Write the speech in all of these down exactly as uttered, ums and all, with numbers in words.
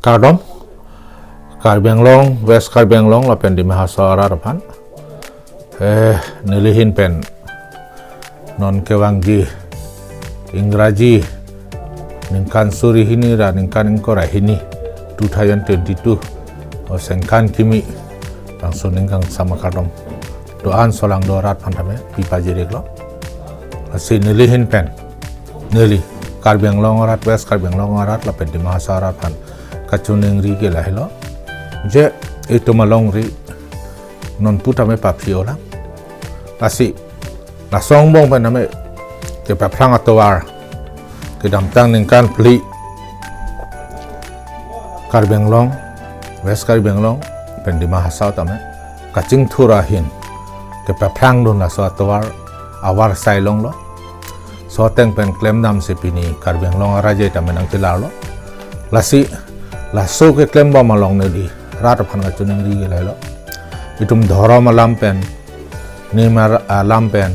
Kardom, Karbi Anglong, West Karbi Anglong lapen Dima Hasao arat aphan. Eh, nelihin pen non kevangji Ingraji ningkan suri hini ra ningkan ingkoi ra hini, two thousand twenty-two, o sengkan kimi, langsung ningkan sama kardom do-an solangdo arat aphan tame pipajirik lo. Lasi nelihin pen, neli Karbi Anglong arat, West Karbi Anglong arat lapen Dima Hasao arat aphan kachiningri ke lahelo. Je itum alongri non pu tame paphi olang. Lasi laso angbong pen tame kepaphrang atovar, kedamtang ningkan phli, Karbi Anglong, West Karbi Anglong pen Dima Hasao tame kachingthur ahin kepaphrang dun laso atovar avarsai longlo. Laso ateng pen klemdam si pini Karbi Anglong araje tame nangchelarlo. Lasi laso keklembom along neli rat aphan kachiningri ke lahelo. Itum dhorom alam pen, nim ar-, alam pen,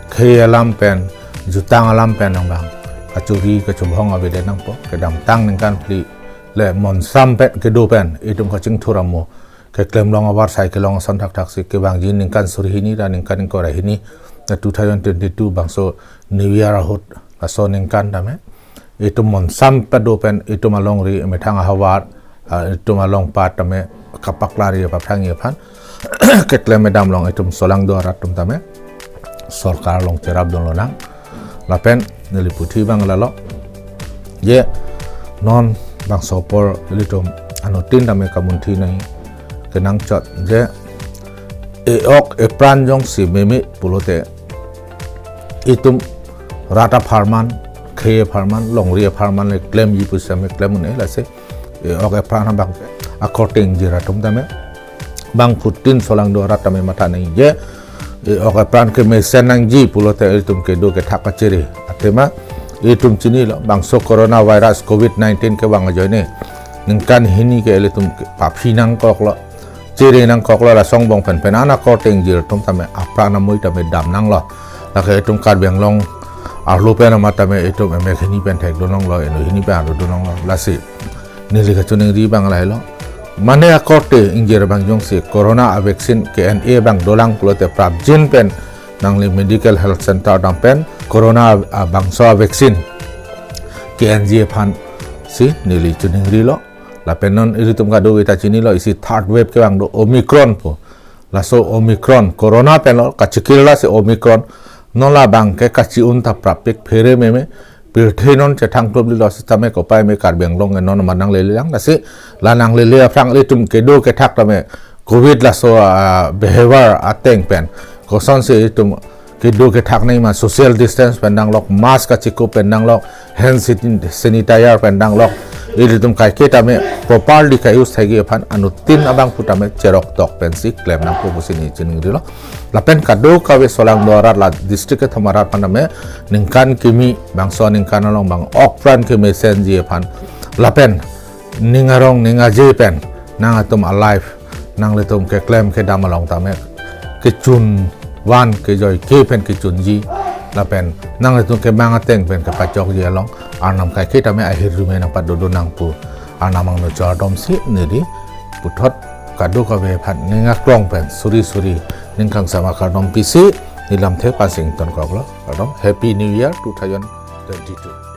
khei alam pen, jutang alam pen angbong kachuri kachobhong avedet nangpo. Kedamtang ningkan phli le monsam pen kedo pen itum kachingthur amo keklem long avarsai kelong ason thakthak si kevangji ningkan suri hini ra ningkan ingkoi ra hini, na two thousand twenty-two bangso New Year ahut laso ningkan tame itum monsam pado pen itum alongri methang ahavar, ah, itum along pat tame kapaklari paphrangji aphan keklem edam long itum solangdo arat atum tame sorkar along cherap dun lonang. Lapen neli puthi abang lalo. Je non bangso apor ilitum anuttin tame kamunthi nai kenangchot je e-ok epran jongsi meme pulote itum rat apharman, khei apharman, longri apharman le klemji pusi tame klem un-e. Lasi e-ok epran abang akorte ingjir atum tame bangphutin solangdo arat tame matha nangji je e-ok epran kemesen nangji pulote itum kedo kethak kachere. Athema itum chinilo bangso coronavirus covid nineteen kevang ajoine ningkan hini ke ilitum ke paphi nangkoklo, chere nangkoklo, laso angbong pen pen ana akorte ingjir atum tame apran amoi tame dam nanglo. Lake itum Karbi Anglong arlo pen amat tame itum emek hini pen thekdun longlo, eno hini pen arlo dun longlo. Lasi neli kachiningri abang lahelo. Mane akorte ingjir abang jongsi corona a vaccine ke-en-e abang dolang pulote prapjin pen nangli medical health center dam pen corona a bangso a vaccine ke-enji aphan si neli chiningrilo. Lapen non ilitum kadokave ta chinilo, isi third wave kevang do, Omicron pu. Laso Omicron, corona pen lo kachikir lasi Omicron. Non labang ke kachi-un ta prapik phere meme. Pirthe non chethang thlup lilo sitame kopai me Karbi Anglong ke non ma nanglelelang. Lasi la nanglele aphrang ilitum kedo kethak tame covid laso, ah, behavior ateng pen kosonsi itum kedo kethak nangji ma, social distance pen danglok, mask kachikup pen danglok, hand sanit-, sanitizer pen danglok, ilitum kaike tame properly ka-use thaiji aphan anuttin abang pu tame cheroktok pensi klem nangpo pusi neli chiningrilo. Lapen kadokave solangdo arat la district kethom arat aphan tame ningkan kimi, bangso ningkan along bang ok pran kemesenji aphan, lapen ning arong ning aje pen nangtum a-life, nanglitum keklem kedam along tame kechun van kejoike pen kechunji, lapen nanglitum kemang ateng pen kepachokji along Arnam kaike tame ahirjume nangpadodun nang pu Arnam angno chardom si neli puthot kadokave aphan ning aklong pen suri suri ning kangsam akardom pisi neli lamthe pasing tonkoklo. Kardom, Happy New Year two thousand twenty-two.